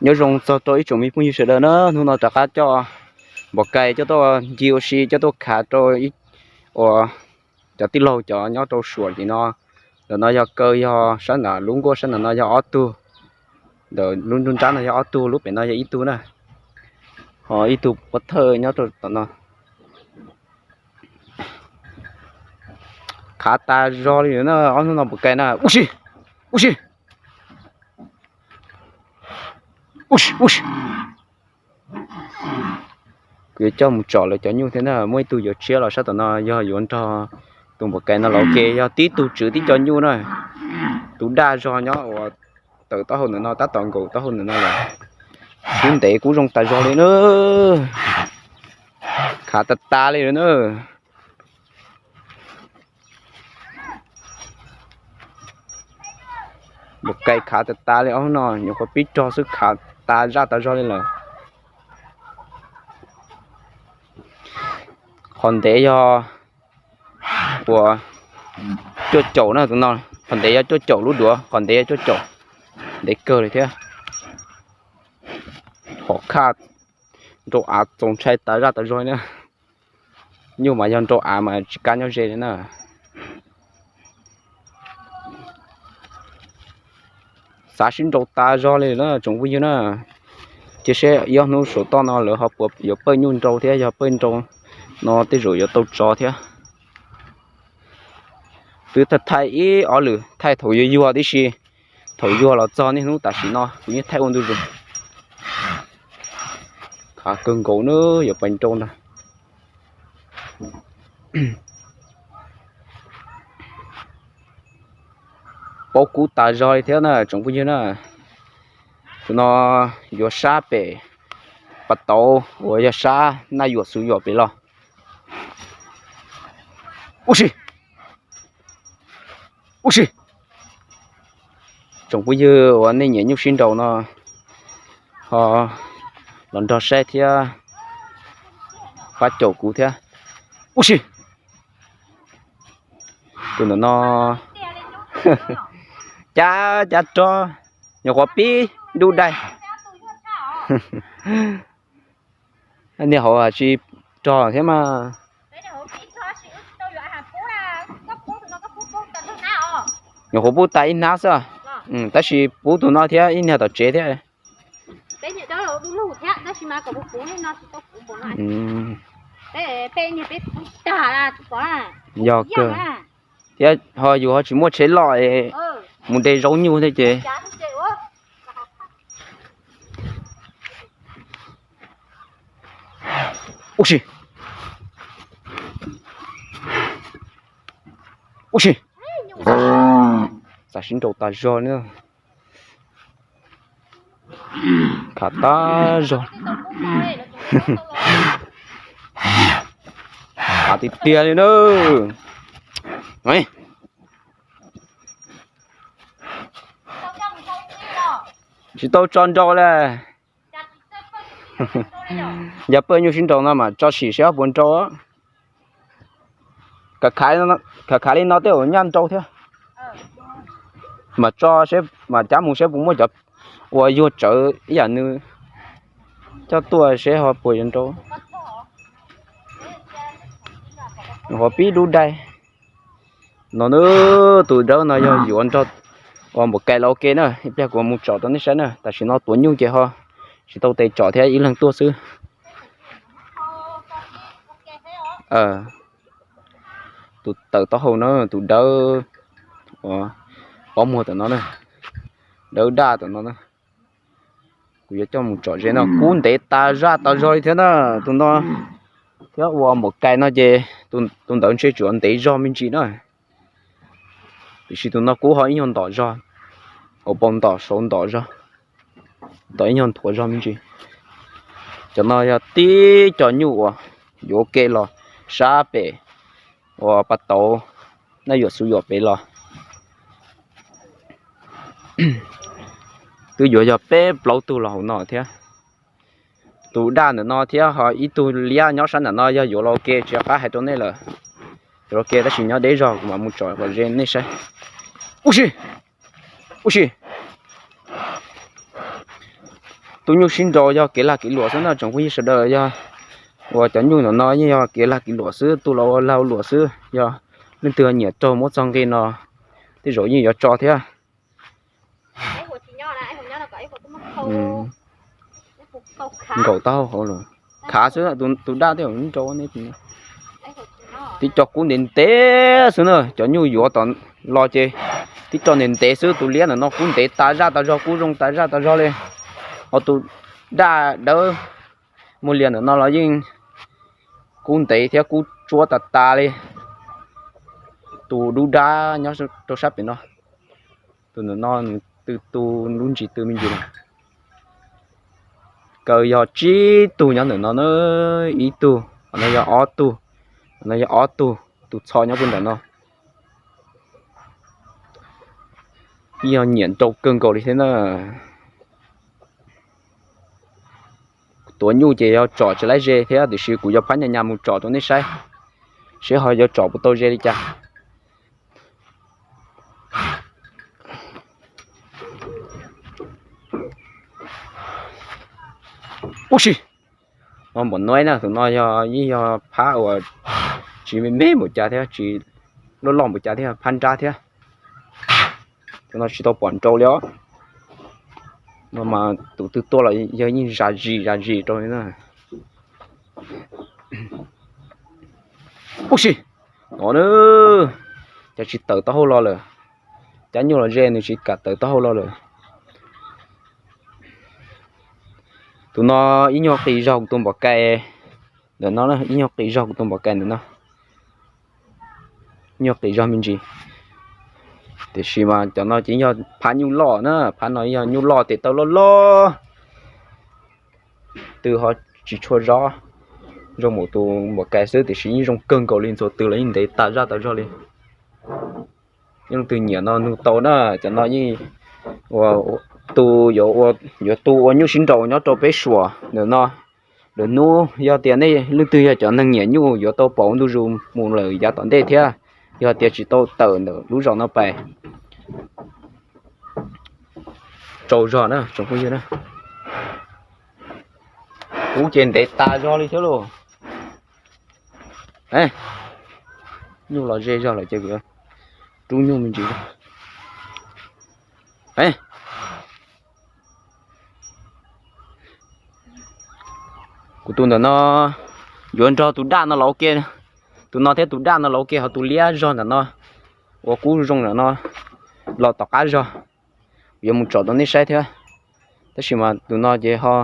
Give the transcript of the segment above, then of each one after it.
Nyob zoo txog rau ib tsoom me phooj ywg sawv daws na, hnub no rov qab coj npaum kais coj tuaj ncig ua si coj tuaj khav rau uas cov tij laug cov nyob rau suam tim no. Ntawm no yog kaw yog sab nram lub nkuaj sab nram no yog ob tug, ntawm lub nruab nrab no yog ob tug, lub pem no yog ib tug na, ho ib tug pov thawj nyob rau tom no. Khav tas zog li na, ob hnub no npaum kais na. Ub si, ub si, ub si, ub si. Kuv yuav coj mus tsom lawv cov nyuj thiab na, muaj ib tug yuav tshiab los sab tom no yog yuav nrog tus npaum kais no los ua ke, yog tib tug tswv tib co nyuj na. Tus daj zog nyob uas tawm taub hau ntawm no tab tom nkaum taub hau ntawm no lawm. Kub ntev kub zoo tas zog li na. Khav tas tas li na. Npaum kais khav tas tas li, ob hnub no nyuam qhuav pib rog xwb khav tas zaj tas zog li lawm. Qhov ntev yog uas cuaj caum na tus no, qhov ntev yog cuaj caum lub duav, qhov ntev yog cuaj caum, ntev kawg li thiab. Hom khaj nrau av txaus ntshai tas zaj tas zog na. Nyuj mas yog nrau av mas tsis kam nyob ze li na. Xav sib nrau tas zog li na tsoom phooj ywg na. Cia seb ib ob hnub saum toj no lawv ho puas yuav pawj nyuj nrau thiab, yog pawj nrau no tej zaum yuav tau tso thiab. Twb thaij thaij ib ob lwm, thaij thaum yuag yuag tib si, thaum yuag los txog niaj hnub tam sim no kuv yeej thaij ua ntu zus. Khav kawg nkaus na, yuav pais nrau ntag. Paub kub tas zog li thiab na tsoom phooj ywg na. Tus no yuav sab pem pas tauv uas yog sab Naj Yuam Xuv Yuam pem los. Ub si, ub si. Tsoom phooj ywg uas nej nyiam nyuj sib nraus no ho los nrog saib thiab pab caum kuv thiab. Ub si, tus ntawm no cab cab rog, nyuam qhuav pib dub dai. Niag hauv tsis rog thiab mas. Nyuam qhuav pub tas ib hnab xwb, tab sis pub tus no thiab ib niag tom tsev thiab. Yog kawg thiab ho yus ho tsis muaj tsheb loj es mus de zaub nyuj thiab ces. Ub si, ub si, xav sib nraus tas zog li. Khav tas zog, khav tiag tiag li na. Tsis tau tso nrau li. Yog pawj nyuj sib nraus no mas tso sim seb puas nrau. Khav khav li no tej zaum nyaj nrau thiab. Mas tso, mas cab mus seb puas muaj cov uas yuag tsawv ib yam nws coj tuaj seb ho puas yuav nrau. Ho pib dub dai. No na, tus dawb no yog yuav nrog uas npaum kais los ua ke na, ib pliag kuv mus tsom rau nej saib na. Tam sim no tuav nyuj ces ho tsis tau tes tsom thiab, ib leeg tuaj xwb. Tus tawm taub hau na, tus dawb pob muag tam no na, dawb daj tam no na. Kuv yuav coj mus tsom ze no, kub ntev tas zaj tas zog li thiab na. Tus no thiab ua npaum kais no ces tus ntawd ntshe tsuas ntev zog me ntsis na. Tiam sis tus no kub ho ib nyuag ntom zog, hauv paus ntom saud ntom zog, ntom ib nyuag nthuav zog me ntsis. Cov no yog tib co nyuj uas yuav ua ke los sab pem uas pas tauv Naj Yuam Xuv Yuam pem los. Twb yuav yog peb plaub tug los hauv no thiab. Tus daj ntawm no thiab ho ib tug liab nyob sab nram no yog yuav los ua ke tsis nco qab hais rau nej lawm. Yuav los ua ke tab sis nyob deb zog kuv mam mus tsom kom ze nej saib. Ub si, ub si, Tus nyuj sib nraus yog kev lag kev luam xwb no tsoom phooj ywg sawv daws, yog uas cov nyuj ntawm no yeej yog kev lag kev luam xwb, tus los ua lag ua luam xwb. Yog leej twg nyiam raug muab txog nqi no, tej zaum yeej yuav tso thiab. Nkaum taub hau, khav xwb, tus daj tej zaum nrau ne. Tib co kub ntev ntev xwb na, cov nyuj yuav tom los ces tib co ntev ntev xwb, tus liab ntawm no kub ntev tas zaj tas zog, kub zoo tas zaj tas zog li. Ho tus daj dawb muag lias ntawm no los yeej kub ntev thiab kub tsuab tas tas li. Tus dub dab nyob rau sab pem no, tus ntawm no nws tw tu lub ntsis tw me ntsis na. Kaw yog tsib tug nyob ntawm no na, ib tug, qhov no yog ob tug, qhov no yog ob tug, tus txho nyob puag ntawm no. Yog nyiam nrau kawg nkaus li thiab na. Tuav nyuj ces yog tsom tsis laib ze thiab, tiam sis kuv yuav phab nyas nyas mus tsom rau nej saib, seb ho yuav tsom puas tau ze li cas. Ub si, no npam nuav na, tus no yog yeej yog phab uas tsis me me npaum cas thiab, tsis loj loj npaum cas thiab, phab nrab thiab. Tus no tsis tau pom nrau li os. No mas tus twg tuaj los yog yeej zam zis zam zis rau li na. Ub si, no na, cas tsis tawm taub hau los lawm. Cab nyuj los ze nws tsis kam tawm taub hau los lawm. Tus no ib nyuag qis zog kuv tus npam kais ntawm no, ib nyuag qis zog kuv tus npam kais ntawm no, nyuag qis zog me ntsis. Tiam sis mas cov no ces yog phab nyuj loj na, phab no yog nyuj loj tes taw loj loj, tw ho tsis tshua zoo, zoo npaum tus npam kais xwb, tiam sis yeej zoo kawg nkaus li, ntxuav tw los yeej ntev tas zaj tas zog li. Leej twg nyiam no nug tau na, cov no yeej ua, tu, yuav tu ua nyuj sib nraus nyob rau peb Suav ntawm no. Lwm hnub yog tias nej leej twg yog cov neeg nyiam nyuj yuav tau pom ntu zus mus lawm yav tom ntej thiab. Yog tias tsis tau tawm ntawm lub zos no pais, tsaug zog na tsoom phooj ywg na. Kuv ces ntev tas zog li thiab lauj. Nyuj los ze zog lawm ces kuv rub nyuj me ntsis. Kuv tus ntawm no yuav nrog tus daj no los ua ke, tus no thiab tus daj no los ua ke, ho tus liab zog ntawm no uas kub zoo ntawm no los tom qab zog, yuav mus tsom rau nej saib thiab. Tab sis mas tus no ces ho,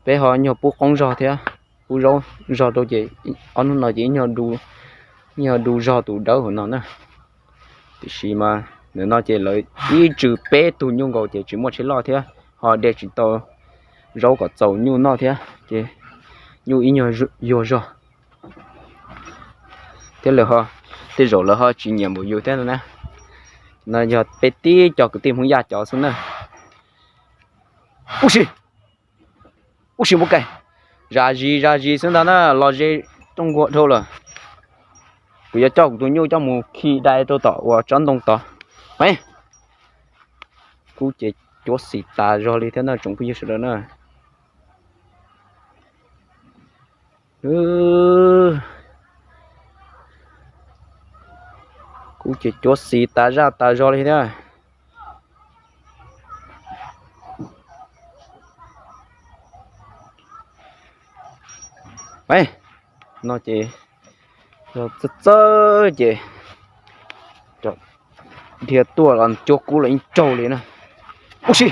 peb ho nyuag pub qoob zog thiab, pub zaub zog rau ces ob hnub no ces ib nyuag du zog tus dawb hauv no na. Tiam sis mas ntawm no ces lawv ib tsw peb tug nyuj nkaus ces tsis muaj tsheb loj thiab, ho de tsis tau zaub kom txaus nyuj noj thiab ces nyuj ib nyuag yuag zog thiab lawm ho, tej zaum lawv ho tsis nyiam npaum yus thiab no na. No yog peb tib co kwv tij Hmoob Yaj cov xwb na. Ub si, ub si npua kais, zam zis zam zis xwb ntag na, los ze rooj nkuaj dhau lawm. Kuv yuav coj kuv tus nyuj coj mus khi dai rau tom uas tsob ntoo tod. Kub ces cuab xis tas zog li thiab na tsoom phooj ywg sawv daws na. Kub ces cuab xis tas zaj tas zog li thiab. No ces yog txawj txawj ces dhia tuaj los cuab kub los yeej raug li na. Ub si,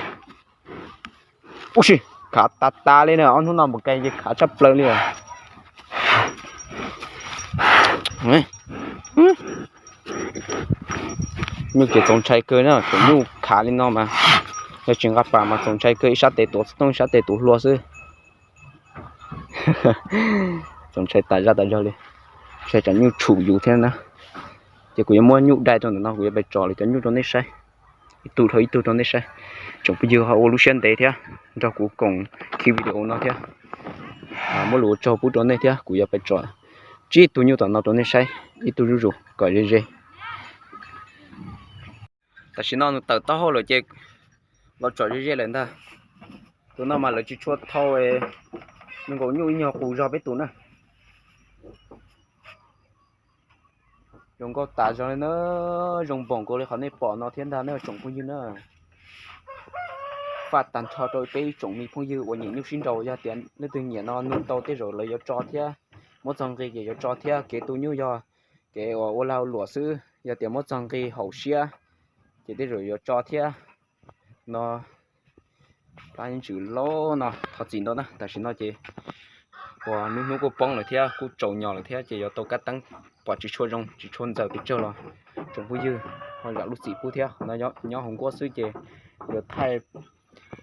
ub si, khav tas tas li na, ob hnub no mus kev ces khav tshaj plaws li. Nyuj ces txaus ntshai kawg na, thaum nyuj khav li no mas yog tsis nqa pas mas txaus ntshai kawg, ib sab tes tuav xov tooj, ib sab tes tuav hlua xwb. Txaus ntshai tas zaj tas zog li, ntshai tsam nyuj tshum yus thiab na. Ces kuv yuav muab nyuj dai rau ntawm no, kuv yuav pais tsom lawv cov nyuj rau nej saib, ib tug dhau ib tug rau nej saib. Tsoom phooj ywg ho ua lub siab ntev thiab nrog kuv koom khi video no thiab, muab lus ua tsaug pub rau nej thiab. Kuv yuav pais tsom tsib tug nyuj tom no rau nej saib, ib tug zuj zus kom ze ze. Tam sim no nws tawm taub hau lawm ces los tsom ze ze lawm ntag. Tus no mas lawv tsis tshua thau, zoo nkaus nyuj ib nyuag qus zog peb tus na. Zoo nkauj tas zog li na, zoo npaum nkaus li qhov nej pom no thiab ntag na tsoom phooj ywg na. Faj tag nrho rau peb ib tsoom me phooj ywg uas nyiam nyuj sib nraus, yog tias leej twg nyiam no nug tau tej zaum lawv yuav tso thiab, muab txog nqi ces yuav tso thiab. Kev tu nyuj yog kev uas ua lag ua luam xwb, yog tias muab txog nqi haum siab ces tej zaum yuav tso thiab no. Tab sis laub no thov txim ntau na, tam sim no ces uas hnub hnub kuj poob lawm thiab kuj tsaus nyos lawm thiab ces yuav tau kab teeb pom tsis tshua zoo tsis tshua ntxaws pes tsawg los tsoom phooj ywg ho zam lub txim pub thiab. Qhov no nyob hauv nkuab xwb ces yuav thaij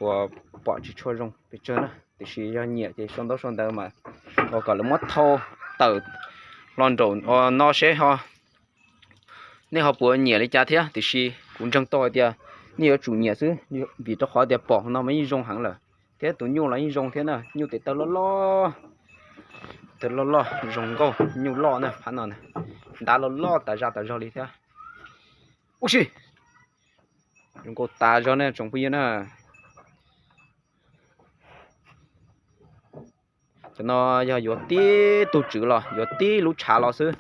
uas pom tsis tshua zoo pes tsawg na, tiam sis yog nyiam ces sau ntaub sau ntawv mas uas kom lawv muab thau tawm los nraum no seb ho nej ho puas nyiam li cas thiab. Tiam sis kuv ntseeg tau hais tias nej yuav tsum nyiam xwb, vim rau qhov tias pom no mas yeej zoo heev lawm thiab tus nyuj los yeej zoo thiab na. Nyuj tes taw loj loj, taw loj loj zoo nkauj, nyuj loj na, phab no ntab loj loj tas zaj tas zog li thiab. Ub si, zoo nkauj tas zog ne tsoom phooj ywg na. Cov no yog yuav tib tug tswv los yuav tib lub tshav los xwb.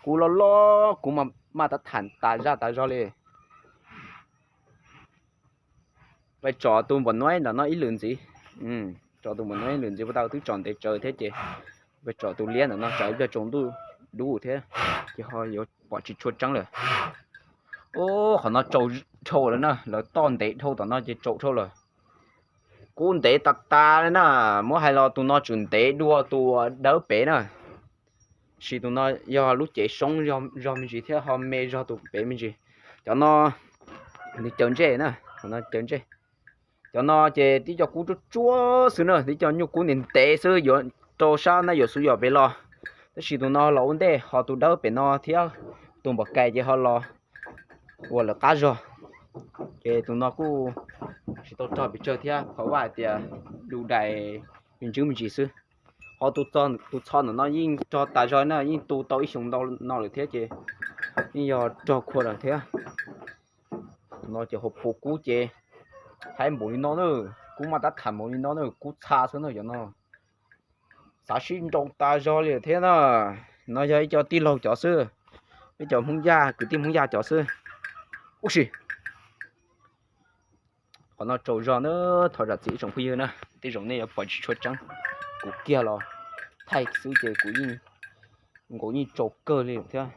Kub loj loj, kub maj tab tham tas zaj tas zog li. Pais tsom tus npam nuaib ntawm no ib lwm ntxiv. Tsom tus npam nuaib ib lwm ntxiv, puas tau twb tsom ntev tsawv thiab ces pais tsom tus liab ntawm no tsam ib pliag tsaus ntuj dub thiab ces ho yuav pom tsis tshua tseeb lawm. Ub, qhov no tsaus dhau lawm na, lawv toj ntev dhau tom no ces tsaus dhau lawm. Kub ntev tas tas li na, muab hais los tus no tseem ntev dua tus dawb pem na. Sis tus no yog lub cev soob zog me ntsis thiab ho me zog tus pem me ntsis. Cov no nws caws ntsej na, cov no caws ntsej. Cov no ces tib co kub tsuab tsuab xwb na, tib co nyuj kub ntev ntev xwb yuav rau sab na yuav xub yos pem los. Tab sis tus no los ua ntej, ho tus dawb pem no thiab tus npam kais ces ho los ua lawv qab zog. Ces tus no kuj tsis tau rog pes tsawg thiab, qhov vaj hais tias du dais me ntsis me ntsis xwb. Ho tus txho ntawm no yeej rog tas zog na, yeej tu tau ib xyoos ntau no lawm thiab ces yeej yog rog khuav lawm thiab. Tus no ces hauv paus kub ces haib npaum li no na, kub maj tab tham npaum li no na, kub txha xwb na cov no. Xav sib nraus tas zog li thiab na. No yog ib co tij laug cov xwb, peb cov Hmoob Yaj, kwv tij Hmoob Yaj cov xwb. Ub si, qhov no tsaus zog na, thov zam txim ib tsoom phooj ywg na, tej zaum nej yuav pom tsis tshua tseeb. Kuv kiag los thaij xwb ces kuv yeej nkaus yeej tsaus kawg li thiab.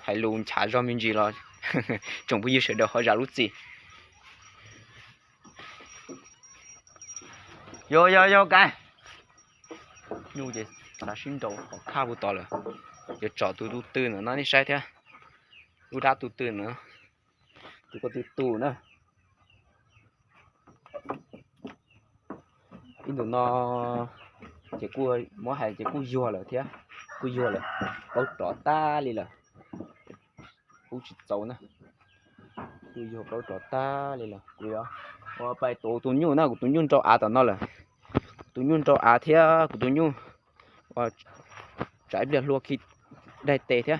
Hais lus nchav zog me ntsis los tsoom phooj ywg sawv daws ho zam lub txim. Yog yog yog kais, nyuj ces xav sib nraus qhov khaj puag tod lawm. Yuav tsom tus tus tw ntawm no nej saib thiab. Lub dab tus tw ntawm no, tus ko tw tus na. Ib ntus no ces kuj muab hais ces kuj yuag lawm thiab, kuj yuag lawm, plaub rov tag li lawm. Kuj tsis txaus na, kuj yuag plaub rov tag li lawm. Kuv yuav ua pais tuav tus nyuj na, kuv tus nyuj nrau av tom no lawm. Kuv tus nyuj nrau av thiab kuv tus nyuj tsam ib pliag hlua khi daig tes thiab.